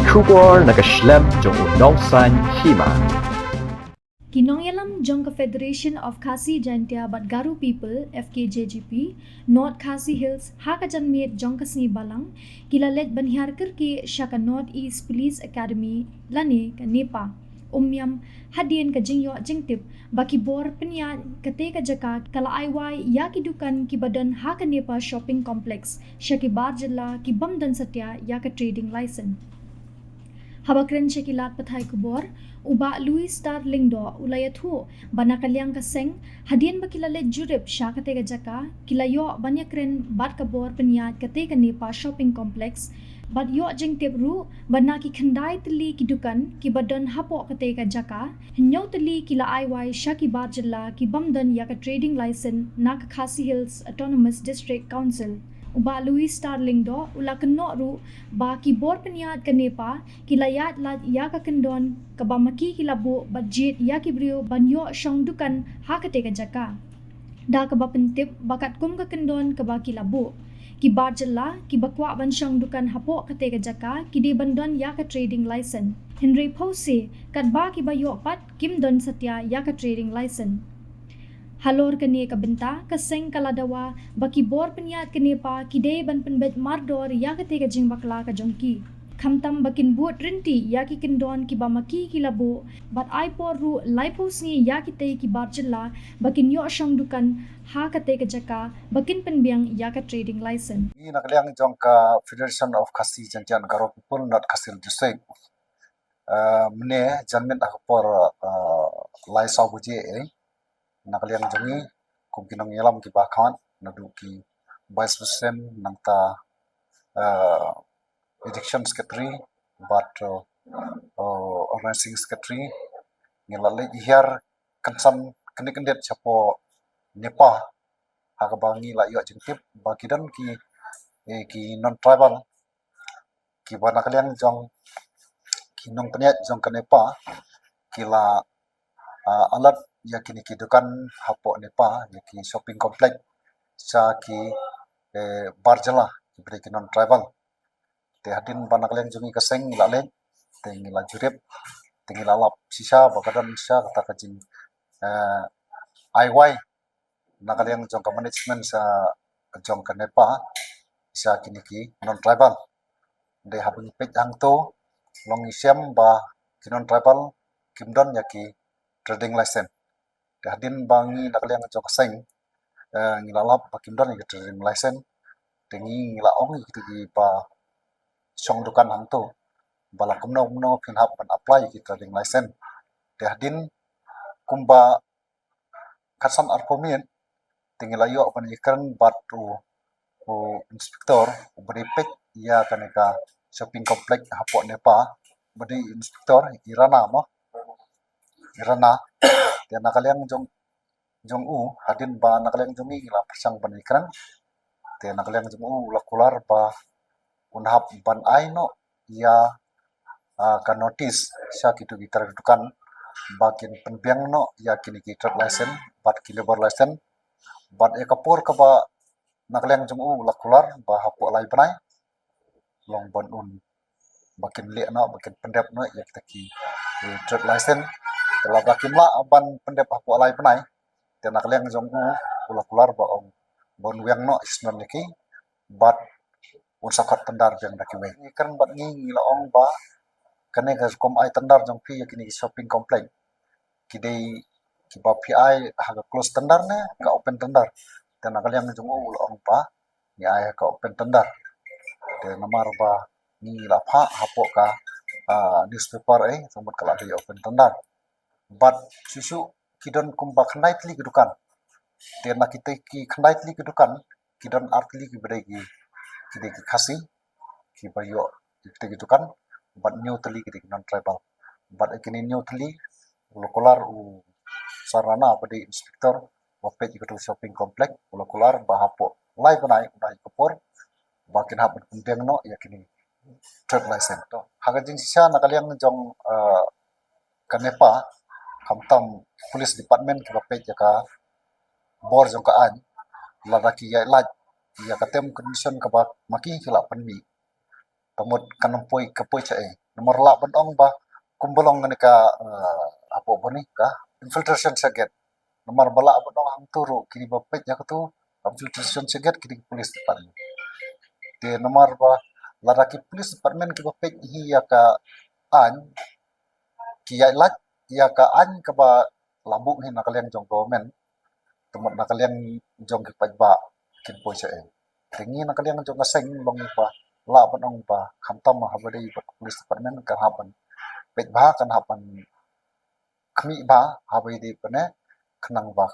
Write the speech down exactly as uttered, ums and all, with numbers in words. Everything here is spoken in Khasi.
Khubor na ka shlem jong u nongsan hima. Ki nongïalam jong ka Federation of Khasi Jaintia bad Garo People, F K J G P, North Khasi Hills, ha ka janmiet jong ka sngi Balang, ki la leit ban hiar kyrkieh sha ka North East Police Academy, lane ka NEPA, Umiam, hadien ka jingïoh jingtip ba ki bor pynïaid kata ka jaka ka la ai wai ïa ki dukan kiba don ha ka NEPA Shopping Complex sha ki bar jylla ki bym don satia ïa ka trading license. Haba kren sha ki lad pathai khubor, u Bah Louis Star Lyngdoh u la ïathuh ba na ka liang ka seng, hadien ba ki la leit jurip sha kata ka jaka, ki la ïoh ban ïakren bad ka bor pynïaid kata ka NEPA Shopping Complex, bad ïoh jingtip ruh ba na ki khyndai tylli ki dukan kiba don hapoh kata ka jaka, hynñiew tylli ki la ai wai sha ki bar jylla ki bym don ïa ka trading license na ka Khasi Hills Autonomous District Council. U Bah Louis Star Lyngdoh u la kynnoh ruh ba ki bor pynïaid ka NEPA ki la ïaid lait ïa ka kyndon kaba ma ki ki la buh bad jied ïa ki briew ban ïoh shong dukan ha kata ka jaka. Da kaba pyntip ba katkum ka kyndon kaba ki la buh, ki bar jylla kiba kwah ban shong dukan hapoh kata ka jaka ki dei ban don ïa ka trading license. Hynrei phewse katba kiba ïoh pat kim don satia ïa ka trading license. Halor kane ka bynta, ka seng ka la dawa ba ki bor pynïaid ka NEPA ki dei ban pynbeit mardor ïa kata ka jingbakla ka jong ki. Khamtam ba kin bud rynti ïa ki kyndon kiba ma ki ki la buh, bad ai por ruh laiphew sngi ïa kitei ki bar jylla ba kin ïoh shong dukan ha kata ka jaka ba kin pynbiang ïa ka trading license. Ngi na ka liang jong ka Federation of Khasi Jaintia and Garo People, North Khasi Hills District, mynne janmiet ha ka por lai saw baje, eh, na ka liang jong ngi kum ki nongïalam kiba khmat, naduh ki Vice President, nangta Education Secretary bad Organizing Secretary, ngi la leit hiar kynsan kane kane shapoh NEPA, ha kaba ngi la ïoh jingtip ba ki don ki, eh, ki non tribal kiba na ka liang jong ki nongpynïaid jong ka NEPA ki la alert ïa kine ki dukan hapoh NEPA, ïa ki shopping complex, sha ki, eh, bar jylla kiba dei ki non tribal. Te hadien ba na ka liang jong ngi ka seng ngi la leit, te ngi la jurip, te ngi la lap shisha ba ka don shisha kata ka jing, eh, ai wai na ka liang jong ka management sha jong ka NEPA sha kine ki non tribal. Te haba ngi peit hangto, long ngi shem ba ki non tribal kim don ïa ki trading license. Te hadien ba ngi na ka liang jong ka seng, eh, ngi la lap ba kim don ïa ki trading license, te ngi, ngi la ong ïa kito kiba shong dukan hangto ba la kumno kumno phin hap ban apply ïa ki trading license. Te hadien kumba khatsan arphew minit, te ngi la ïoh ban ïakren bad u, u inspector uba dei peit ïa kane ka shopping complex hapoh NEPA, uba dei inspector Irana mo. Irana. Te na ka liang jong, jong u, hadien ba na ka liang jong ngi ngi la pyrshang ban ïakren, te na ka liang jong u u la kular ba un hap ban ai noh ïa, ah, ka notice sha kito ki trai dukan ba kin pynbiang noh ïa kine ki trade license bad ki labour license, bad ïa ka por kaba na ka liang jong u u la kular ba hapoh lai bnai long ban un, ba kin leh noh, ba kin pyndep noh ïa kita ki, eh, trade license. Te lada kim lah ban pyndep hapoh lai bnai, te na ka liang jong u u la kular ba ong ban weng noh shisnem ïa ki bad un sa khot tender biang da kiwei. Ngi kren bad ngi, ngi la ong ba kane ka rukom ai tender jong phi ïa kine ki shopping complex, ki dei kiba phi ai ha ka close tender ne ka open tender? Te na ka liang jong u u la ong ba ngi ai ha ka open tender. Te namar ba ngi la phah hapoh ka, ah, newspaper, eh, ka mut ka la dei open tender. Bad shuh shuh ki don kumba khyndai tylli ki dukan. Te na kita ki khyndai tylli ki dukan ki don ar tylli kiba dei ki, ki dei ki Khasi kiba ïoh ïa kita ki dukan, bad hynñiew tylli ki dei ki non tribal. Bad ïa kine hynñiew tylli u la kular u Sir Rana uba dei inspector uba peit ïa kato shopping complex, u la kular ba hapoh lai bnai un ai ka por ba kin hap ban pynbiang noh ïa kine trade license. To, ha ka jingshisha na ka liang jong, eh, ka NEPA, khamtam police department kiba peit ïa ka bor jong ka aiñ, lada ki ïaid lait ïa ka term condition kaba ma ki ki la pynmih, ka mut kan ym poi, ka poi sha ei. Namar lah ban ong ba kumba long kane ka, eh, hapoh bani ka infiltration circuit. Namar ba lah ban ong hangtu ruh kini ba peit ïa katu infiltration circuit kini ki police department. Te namar ba lada ki police department kiba peit hi ïa ka aiñ, ki ïaid lait ïa ka aiñ kaba la buh hi na ka liang jong government, te mut na ka liang jong ki paidbah kin poi sha ei? Te ngi na ka liang jong ka seng long ba lah ban ong ba khamtam haba dei bad police department kan hap ban peit bha, kan hap ban khmih bha haba ïadei bad kane, khnang ba